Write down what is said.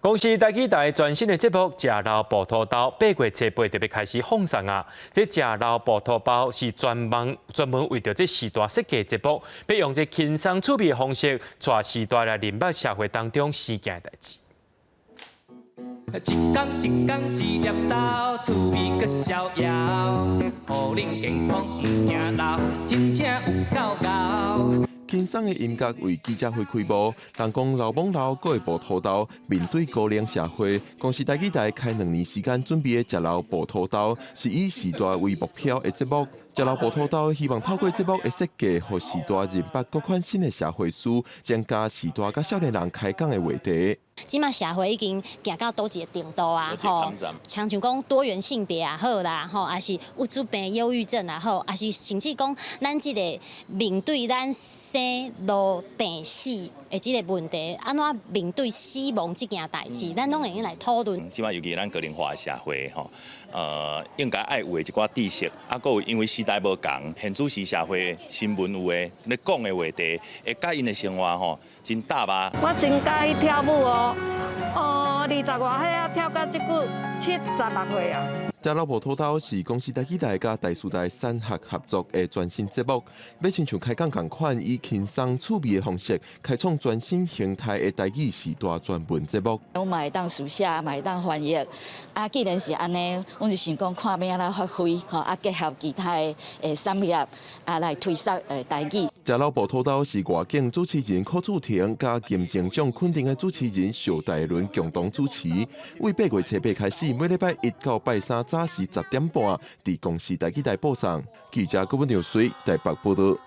公視台語台全新的節目《食老哺土豆》8月初8特別開始放送啊！這食老哺土包是專門為著這時代設計節目，欲用這輕鬆趣味的方式，帶時代來認捌社會當中生件的代誌。一工一工一粒豆，趣味閣逍遙，予恁健康毋驚老，真正有夠𠢕。輕鬆的音樂為記者會開幕，人講老罔老，閣會哺土豆。面對高齡社會，公視台語台開2年時間準備的食老哺土豆，是以時代為目標的節目。食老哺土豆希望透過節目的設計，予時代認捌各款新的社會事，增加時代佮少年人開講的話題。這馬社會已經行到佗一个程度啊？吼，親像講多元性別也好啦，吼，抑是鬱卒病、憂鬱症也好，抑是甚至講咱這个面對咱生老病死的這个問題，按怎面對死亡這件代誌，咱攏會用來討論。這馬尤其咱高齡化的社會，吼，應該愛有的一寡知識，啊，閣有因為時代無仝，現主時社會新聞有的咧講的話題，會佮𪜶的生活吼真搭吧。我真佮意跳舞哦，哦，20外歲啊，跳到這久76歲啊。食老哺土豆是公視台語台佮台視台產學合作的全新節目，欲親像開講仝款，以輕鬆趣味的方式，開創全新形態的台語時代專門節目。阮嘛會當書寫，嘛會當翻譯。啊，既然是按呢，阮就想講看欲按怎發揮，吼啊，結合其他的產業啊，來推廣台語。食老哺土豆是外景主持人柯子婷佮金鐘獎肯定的主持人邵大倫共同主持。為8月初8開始，每禮拜一到拜三早時10點半，佇公視台語台播送。記者郭文耀水台北報道。